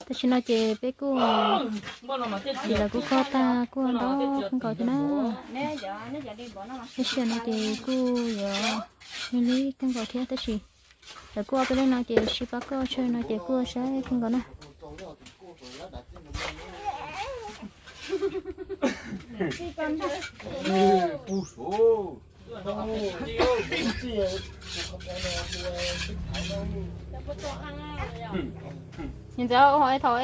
Tam sim no ces peb kuj, lawv kuj kho tag kuj ntau kawg nkaus thiab na. Tab sis no ces kuj yuav li li kawg nkaus thiab tab sis lawv kuj ob peb leeg no ces sib pab kho tsawg no ces kuj saib kawg nkaus na. Niam ntxawm, thaum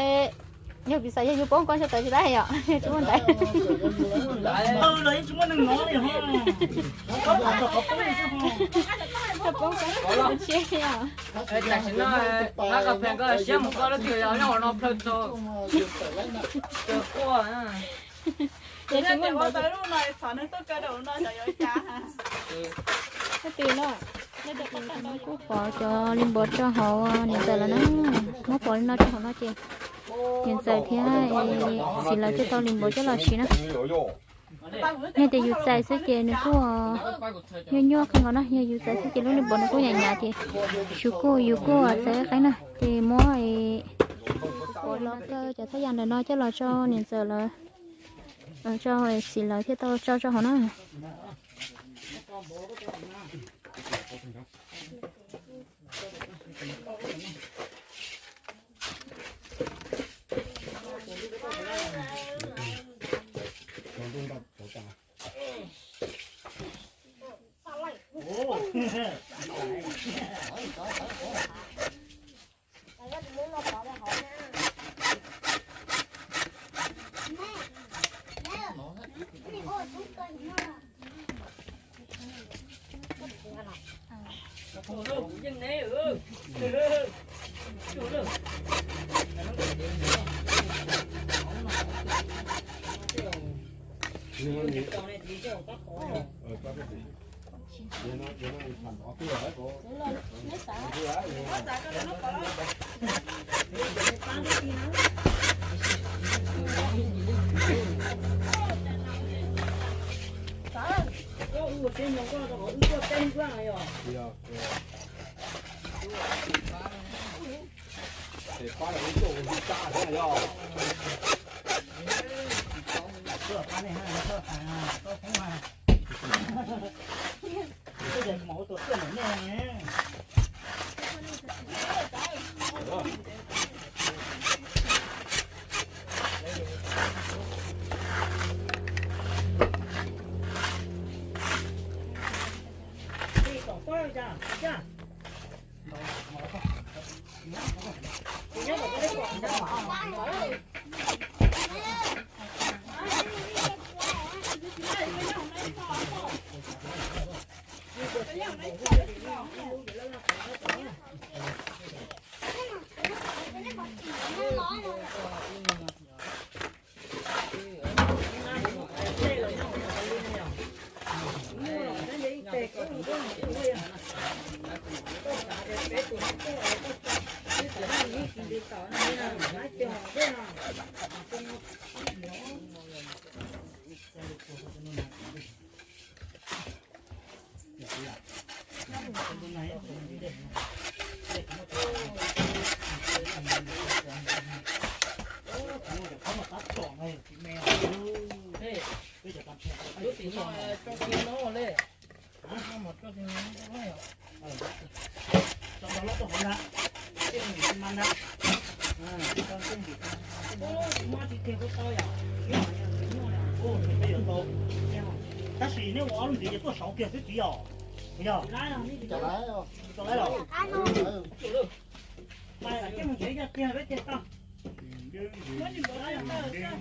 yog piv xam yog yus poob koj ntshe tawv tsis tau yom, tsis muaj ntawv. Tam sim no, hab koj pheej koj siab mus koj lub twg yog nyob hauv no plhaw txog, txog quaj. Tsis muaj ntawv. Kuj pov cov li npov rau hauv niam ntxawm lawm na. Muab pov li no rau hauv no ces niam ntxawm thiab txiv lawv thiaj tau li npov coj los siv na. Yog tias yus txais xwb ces nws kuj nyuaj nyuaj kawg nkaus na, yog yus txais xwb ces lub li npov nws kuj hnyav hnyav ces xyov kuj yus kuj txais qeeb na ces muab pov li no kaw cov thaj yam ntawm no coj los rau niam ntxawm lawv, rau txiv lawv thiaj tau tso rau hauv na. Tab sis neb ua ob lub ntxiv ces tuaj saud kiag xwb txiv os. Yog, tau lawm los? Mas coj mus nrhiav yog tiag peb tiag tau. Lub tsis muaj tiag lawm tib.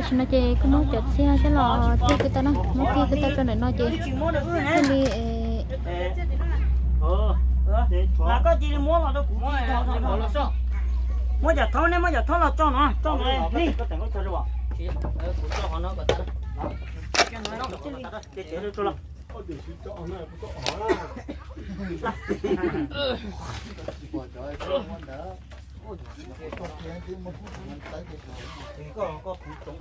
Tam sim no ces kuj muab cov txiag coj los tij kwv tau na, muab tij kwv tau rau ntawm no ces thiaj li. Koj cia li muab los rau kuv. Muab cov thoob, nej muab cov thoob los tso no, tso no li. Koj, koj kuv tsoom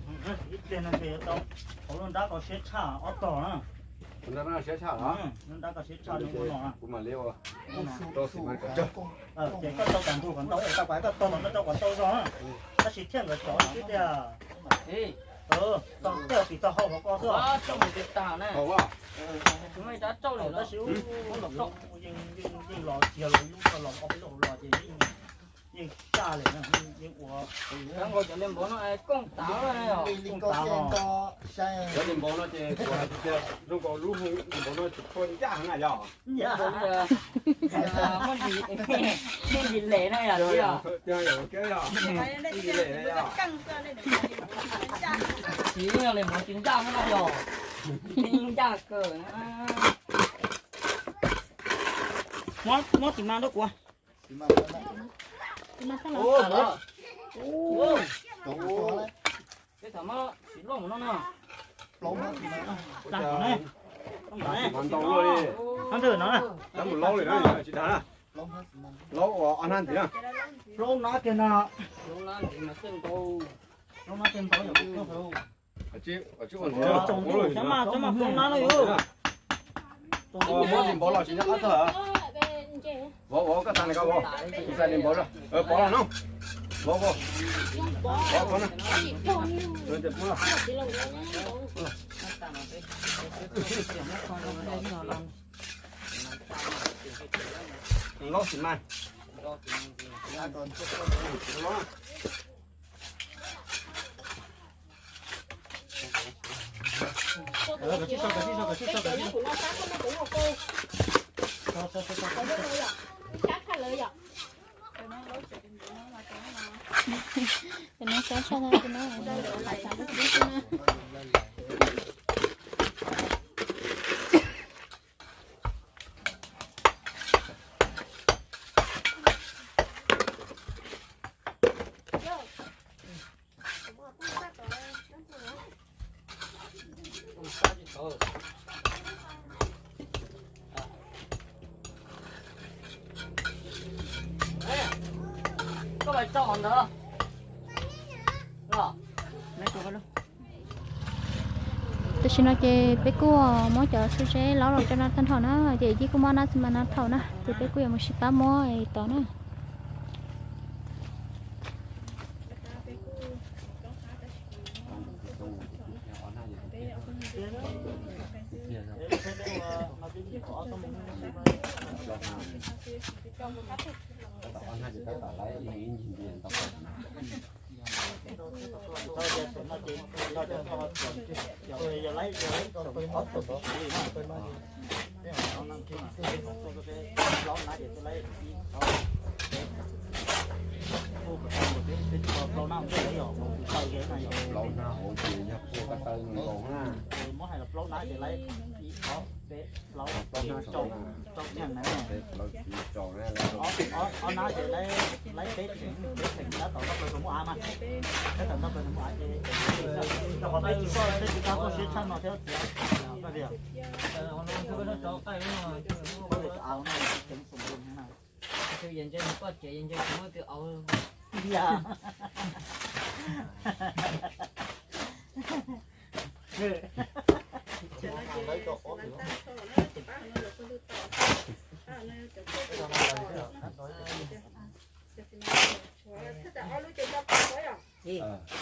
ib pliag no ces yuav tau hauv lub nrab ko siab tshaj ob tog na. Lub nrab ko siab tshaj no. Ces koj tau tas ntug kom ntau, tau kom koj tau los koj tau kom ntau zog na. Tab sis thiaj nkawd cov xwb tiag. Tej tim tau hau hauv ko xwb. Tab sis yeej los txiag los lub ko los ob peb lub hauv los ces yeej caj li, yeej ua. Cov li npaum no ces kuv hais tias zoo nkaus lub li npaum no tsis tshua ncaj heev na yog. Muaj ntsis lem na yog. Tsis yog li npaum tsis ncaj na yog. Ncaj kawg. Muab txiv ma rau kuv. Ntau luaj li. Tab mus laub li na, tsis dag na. Laub ua ob hnab ntxiv na. Laub nab kiag na. Laub nab kiag ntau yom. Tsoom ntuj xyov mas, xyov mas laub nab no yom. Muab tis npov los tsis nyob qab tog. Vov, vov koj tas li ko vov. Tsis tas tis npov, pov los no. Vov, vov. Vov, vov na. Laub xis mas. Tam sim no ces peb kuj muab cov xub zeb laub los tso no tag nrho na, ces Yij kuj muab nab txiv mas no thaum na, ces peb kuj yuav mus sib pab muab tod na. Ob nab ces laib peb theem, peb theem tab tom noj plaws tus muab av mas, tab tom noj plaws tus muab av ces rau qhov peb tsis koj, peb tsis koj koj siab tshaj no thiab tias, koj tias, koj tias av no teev xoo na. Tus yam ntse koj tsev yam ntse kuv muab tus au.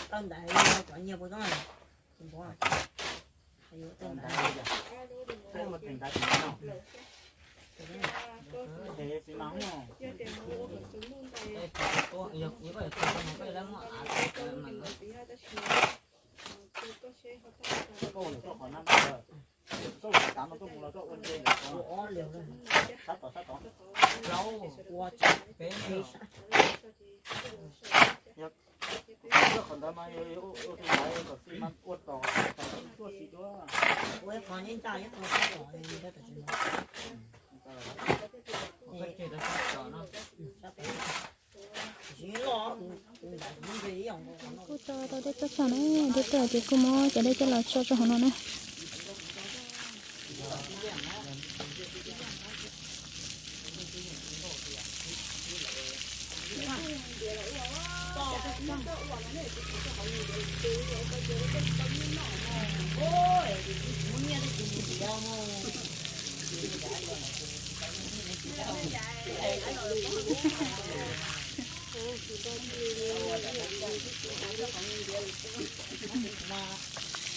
Tau ntawd cov nyias puas tau? Qhov ntawd mas ua tus ntawd kom xi mas ua tos tos tuaj xi dua. Kuj tso tau dej tuaj txog na, dej tuaj ces kuj muab cov dej coj los tso rau hauv no na.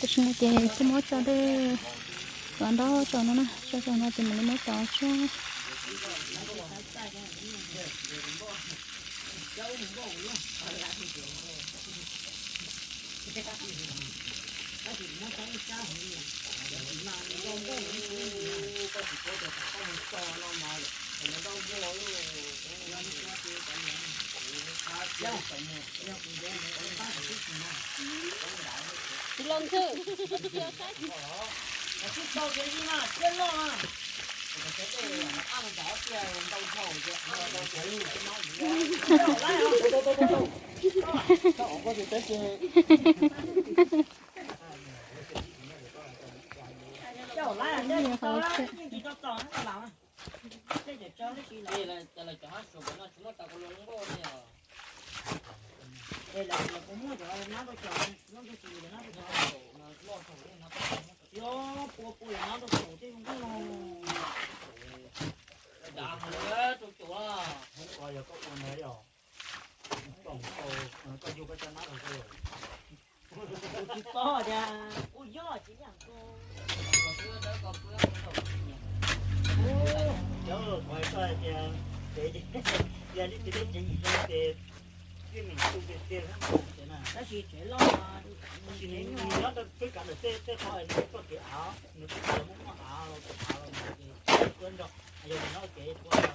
Tam sim no ces kuj muab tso dej, tso ntaub tso no na, tso tso no ces mam li muab tov tshiab. Tsis paub tias kuj yog tsis yam. Cov qhov koj hais tias, yog li tsis teb tsev yim rau ces Tab sis tsev loj, nws nyob rau peb kav ntawm tej tej qhov nws txoj kev av, nws txoj kev muaj muaj av los tus av los nws ces kuj nrog, yog nws nyob kev kuj nrog.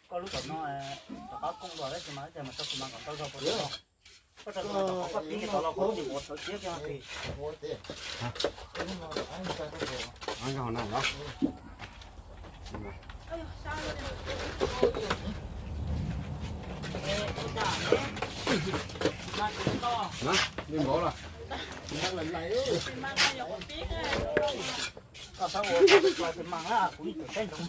Koj lub tom no rov qab kooj dua tab sis mas ib teg mas tau kuv mas kom tau zog puas tau. Koj rau lub tom qab pib tod los kuv lub niam muam thawv kiag kiag no. Li npaum los. Koj xav ua koj tus mas kuv yeej tseem saib ntsoov.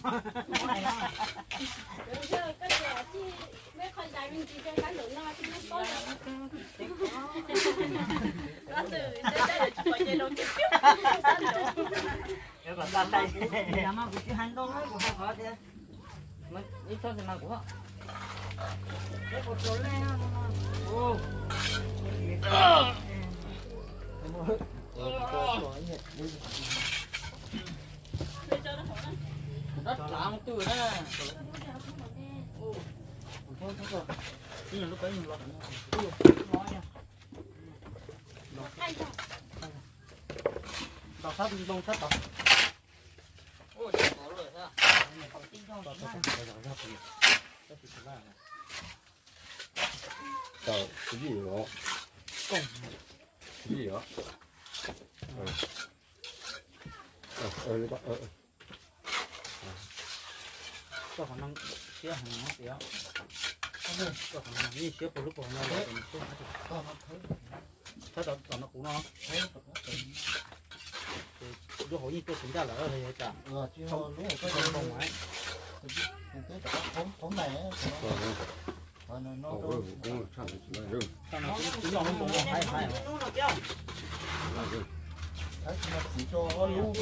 Ib txhob tsis mas kuv. Rab tlav mus twg na. Tos sab ntoo sab tod. Tau xwb os. Xwb os. Koj qhov no siab heev no tias, koj qhov no yeej siab puag lub puag no los, thawb tom no kuv no. Lub hauv yeej tuaj tsis ncaj lawm los yog cas? Koj rau ntau, koj rau ntau, koj rau ntau lawm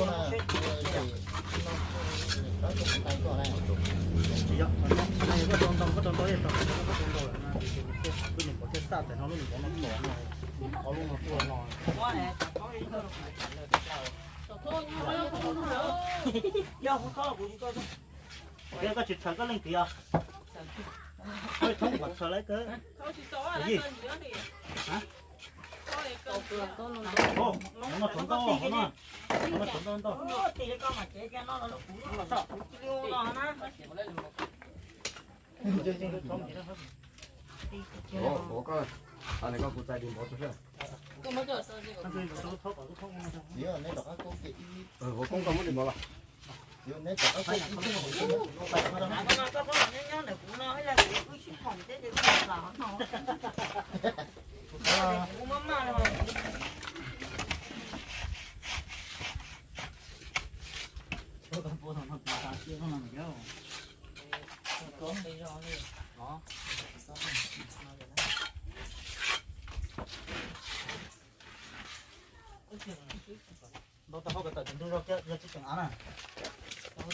na, lub niam pov thiaj xaj tawm no, lub niam pov no txom no, qhov lub no tuaj no. Yog kuv txhob kuv tsis tau. Koj tsis txhawj koj leej twg os? Koj thoob kuv txhawj lawm kawg. No tshuav ntau, no tshuav ntau ntau. Ua koj, koj kuv txais ris npov rau seb. Ua koj, koj muab ris npov los. Ntau tau hauj kom tawm tus ntug zog kiag yog tsis tseem av na. Yog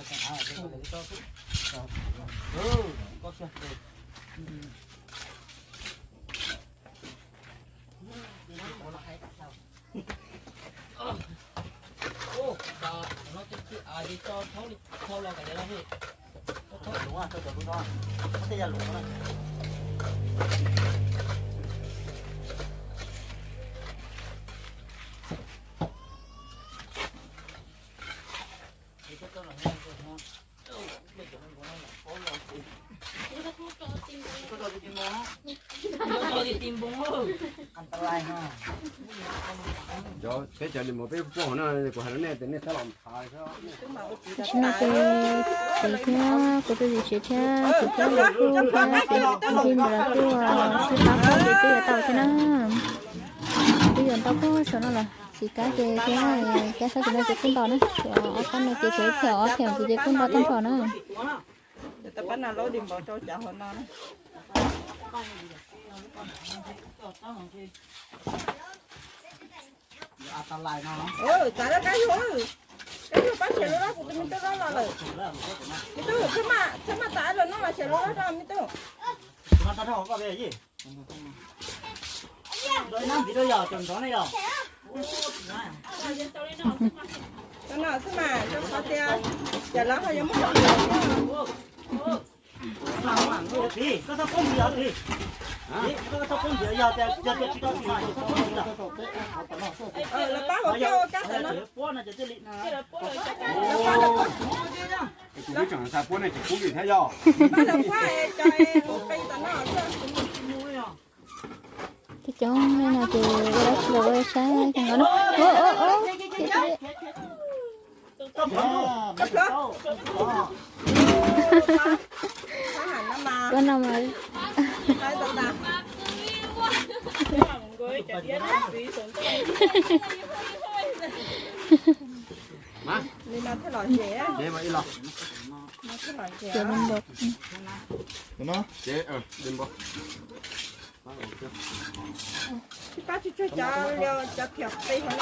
tseem av, koj kiag. Cov peb cov li mos peb poj hauv no kuv hais rau nej tias nej txhob los. Tam sim no ces txiv thiab kuv tus txiv tshiab thiab txiv thiab los kuj thiab txiv ntawd los kuj sib pab pab ces twb yuav tau thiab na. Twb yuav tau pab saum no lawm. Txiv kab ces thiab kab sab tim no ces kuj nto na, tshuav ob kab no ces tshuav ib theem ob theem ces kuj nto tag nrho na. Txav kab yug, kab yug pab xyem lub lab kuv tus me tub los lawm. Me tub, txhob maj tas lawm no los xyem lub lab rau me tub. Cov no xwb mas, rau qhov tias cov lawv ho yuav muab Lawv pab ua kiag ua kab xwb na. Kuv tseem xav puab nej tseem pub li thiab yog. Pab lawv pab es cov es mus qi tom no xwb. Coob coob li no ces ua dab tsi los ua saib kawg nkaus na. Koj no mas. Li no thiaj los ze. Ces li npo. Tsis pab tsuj tsuag cov, cov phiam qis hauv no.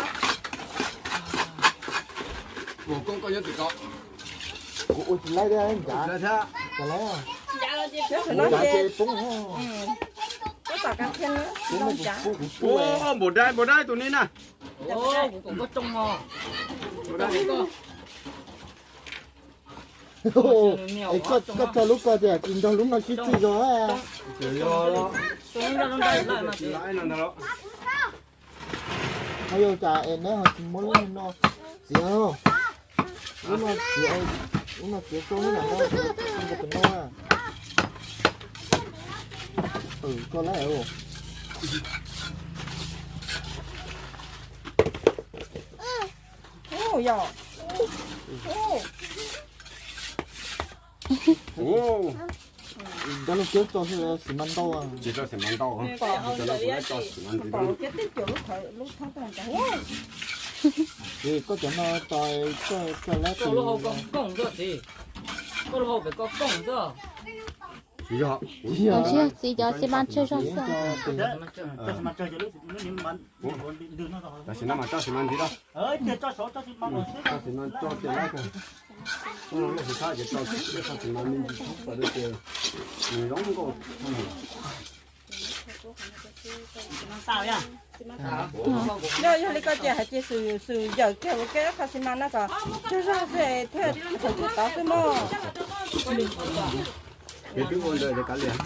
Ua koob koj nyob tim ko. Kuv ua tsis laib thiab, ncav thiab. Ncav ces poob. Npaum dai npaum dai tus ni na. Es koj tso lub ko tias tsis nrog lub no sib txig zog. Ho yog cas es neb ho tsis muab lub no txiav, lub no txiav, lub no txiav tau lub no, tus no. Koj lawm. Yog. Cov lub kiab tso xi mas ntau. Tsis tso xi mas ntau, cov no kuv tso xi mas ntau. Koj cov no tso, koj tso lab. Koj lub hau koj kooj xwb, koj lub hau pem koj kooj xwb. Tsis yog, tsis yog, txiv cov xi mas tsawg zog xwb. Tam sim no mas tso xi mas ntau. Tso xi mas tso tias lab kawg. Lub hauv tshab ces tso xi mas me ntsis tshoob kom tias nws zoo nkauj. Yog, yog li koj tias hais tias xum yawm kiag ua ke qhov xi mas no kom tsawg zog xwb thiaj thaum twg tod xwb mog. Ces twb ua ntawd ces kav liam.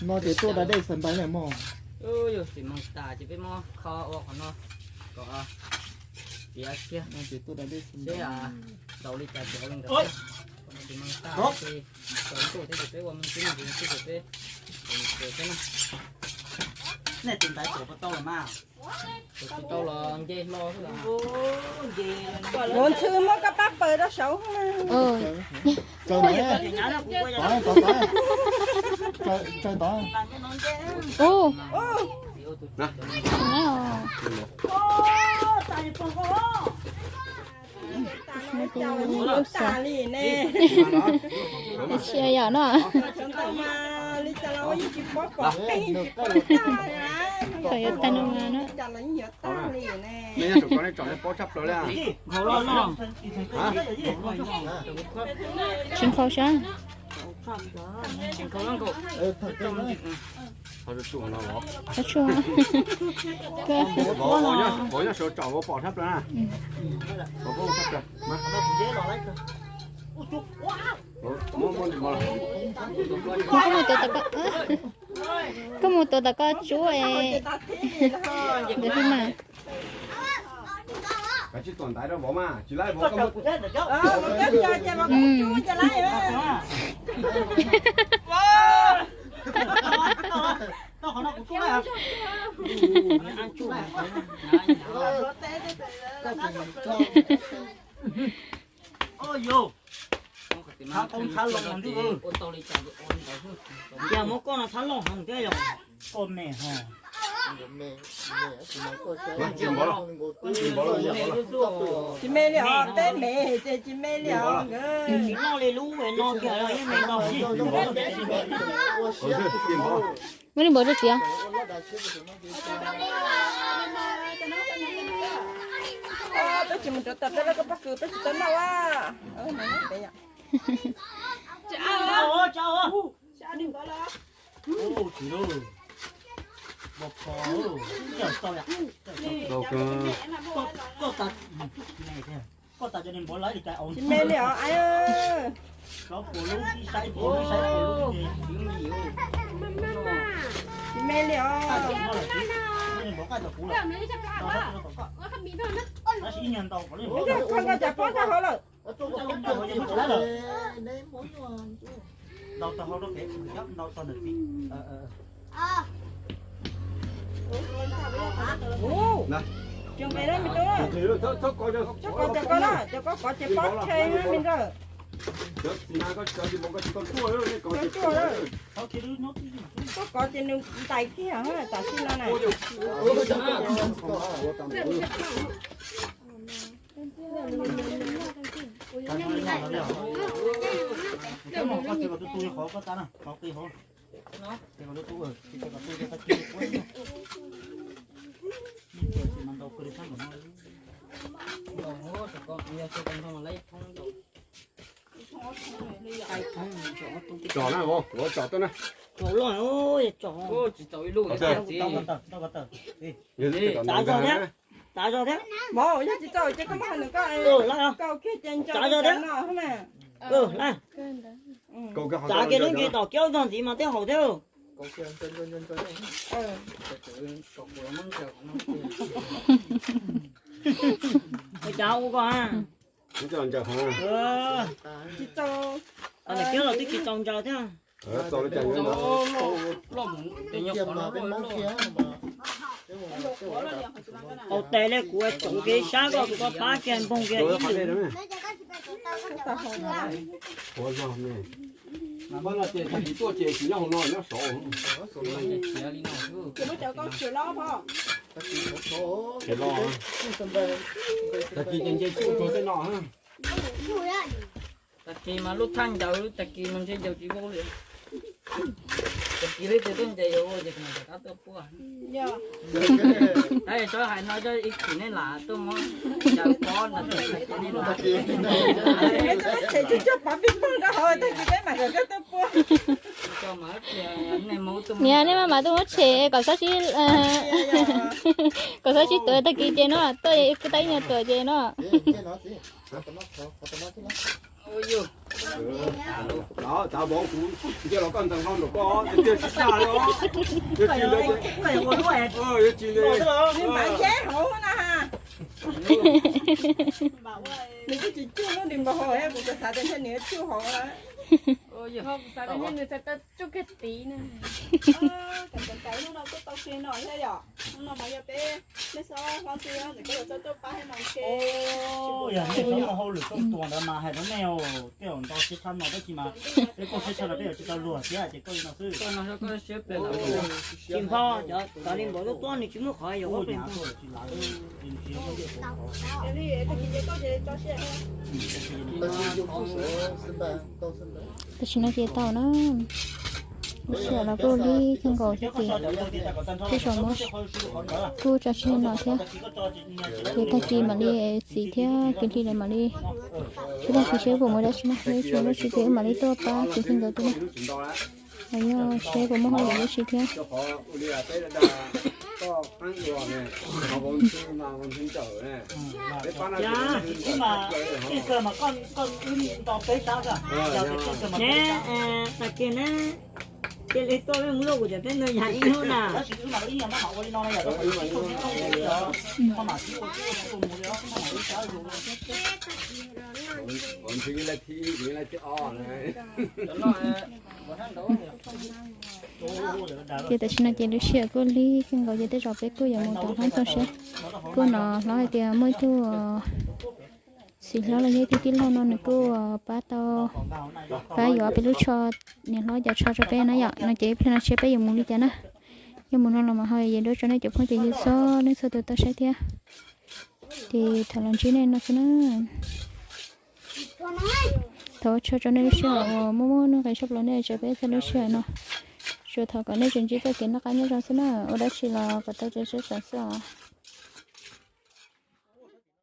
No ces tuaj da dej xav ntais na mog. Yus xim mas tas ces peb muab kho ua qhov no kom tiav kiag. No ces tuaj da dej xav ntais. Seb tau li cas ces ua li ntawd. Xim mas tas ces tau ntuj thiab ces peb ua me ntsis me ntsis xwb ces peb ua xwb na. Nej tus ntaiv tau los mas. Tsis tau los nce hlo xwb. Nuv ntxhw muab koj pab paws rau saud. Tsaws tod, tsaws tod. Sia yom no. Kom yuav tag no mas no. Tsis nqhau sab. Qhov tsua. Vauv nyob saum tsom vauv pom sab plaws na. Koj mus tuav tom koj, koj mus tuav tom koj tsub es ntawd xwb mas. Kav tsij tuam ntaiv rau vauv mas tsis laib vauv koj mus. Yog muab koj no txhab loj heev thiab yog koj me ho. Tsis me li os, peb me ces tsis me li os nkawd. Tsis loj li lub no kiag yeej me ntau. Muab li npaum rau txiv. Peb tsis mus rau tom peb lawv koj pob kws peb tsis tau noj a. Tsis me li os. Tsis me li os. Koj nkawd cov pob tag hauv lawm. Cov me na me tub, cov kov cov kov na, cov kov kov ces pob tshe na me nkawd. Koj kov ces nws ntais kiag tam sim no na. Tso na, vauv, tso tuaj na. Tso loj, tso. Tsis tau ib lub. Tav zog thiab. Tav zog thiab. Vauv, yog tsis txaus ces koj muab hais nws koj, koj kiag ces nco tav zog thiab no na. Txav kiag lub ntsis tom kiab zog ntxiv mas thiaj haum thiab. Ua cas ua koj a? Tsis txaus. Kiab los twb tsis txaus ntsaws thiab. Tau tes li kuv tsoom kev sab koj, kuv koj pab kiag npoog kiag ib lwm. Ces tag kis tuaj ces tsis nyob hauv no, nyob saud. Tag kis ces nce tsuj rau tej no. Tag kis mas lub thaj ncaws, tag kis mas ntshe ncaws tsis vau li. Tag kis lub twg tuaj ncaws yuav vau ces kuv mam rov qab tuaj puaj. Tab sis txhob hais no, ib chim nej lam tuaj muab ncaws pob ntawd tag kis nej lam. Niam, nej maj mam tuaj muab tshem kom txhob sib, kom txhob sib tuav tag kis ces no, tuaj ib tag ib nyuag tuam ces no. Tav vauv kuv nce los koj ntxeev hlo nraum koj, tiag tiag tsis tag li os. Yog tsis ntawd, yog tsis ntawd. Nws twb tsis tsuj lub nrim npau hauv, kuv tsuas xav tias ntshe nws yuav tsuj hauv na. Kuv xav tias ntshe nws txhais tau tsuj kiag tid na. Hnub no kuj tau kiag no thiab yom, hnub no mas yog peb Yog nej xav mus hauj lwm rooj tuas ntawd mas hais rau nej, tej zaum nto siab tshaj no tab sis mas peb koj siab tshaj no peb yuav tsis tau luag thiab ces koj li no xwb. Tsis npho, cov li npaum tuab tuab nws tsis muaj qhov yuav ua plig. Tam sim no ces tau na, lub sij hawm los kuj lig kawg nkaus thiab ces tej zaum muab kuj tso tseg no thiab. Ces tag kis mam li txiv thiab kwv Hli lawv mam li, tsis tag kis seb puas muaj dab tsi na, yog tsis muaj dab tsi ces wb mam li tuaj pab kwv Hli nkawd thiab na. Los yog seb puas muaj hauj lwm dab tsi thiab. Ne, tag kis ne, cia li tuaj peb mus luaj kuv cov teb ntug yam ib hnub na. Ces tam sim no ces lub sij hawm kuj lig kawg nkaus ces tej zaum peb kuj yuav mus tom hlob txoj siab. Kuj hnov hlob hais tias muaj ib tug txiv hlob los yog ib tug tij laug no nws kuj pab tau, pab yuav peb lub tsho, niam hlob cov tsho rau peb na yom. No ces ib pliag no seb peb yuav mus li cas na. Yog mus no los mas ho yuav duab tso nej cov phooj cov ywg txhua leej txhua tus tau saib thiab. Ces tham los ntsib nej no xwb na. Thov ua tsaug rau nej lub sij hawm uas muaj muaj nuj nqis tshaj plaws nej tso peb txog lub sij hawm no. Tsuas thov kom nej tsuas ntsib txoj kev noj qab nyob zoo xwb na, ua dab tsi los kom tau tso siab xav xwb os.